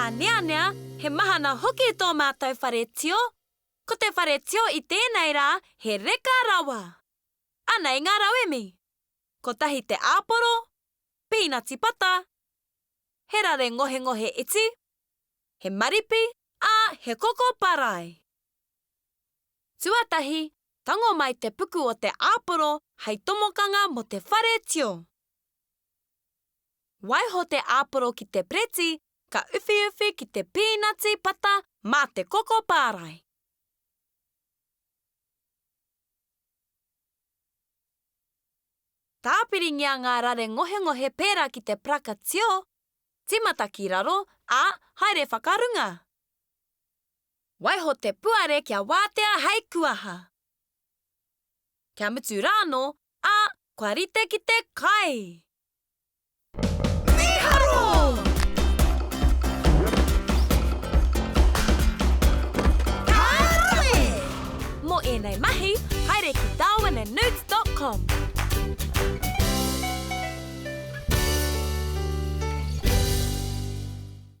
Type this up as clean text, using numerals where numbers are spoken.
Hāneanea, he mahana hoki tō mātou whare tio. Ko te whare tio i tēnei rā, he reka rawa! Anei ngā rauemi. Kotahi te āporo, pīnati pata, he rare ngohengohe iti, he maripi, ā, he koko parai. Tuatahi, tango mai te puku o te āporo hei tomokanga mō te whare tio. Waiho te āporo ki te pereti, ka uwhiuwhi ki te pīnati pata mā te koko pārae. Tāpiringia ngā rare ngohengohe pērā ki te paraka tio, tīmata ki raro, ā, haere whakarunga. Waiho te puare kia wātea hei kuaha. Kia mutu rānō, ā, kua rite ki te kai! Mīharo! Ka rawe! Mō ēnei mahi, haere ki darwinandnewts dot com.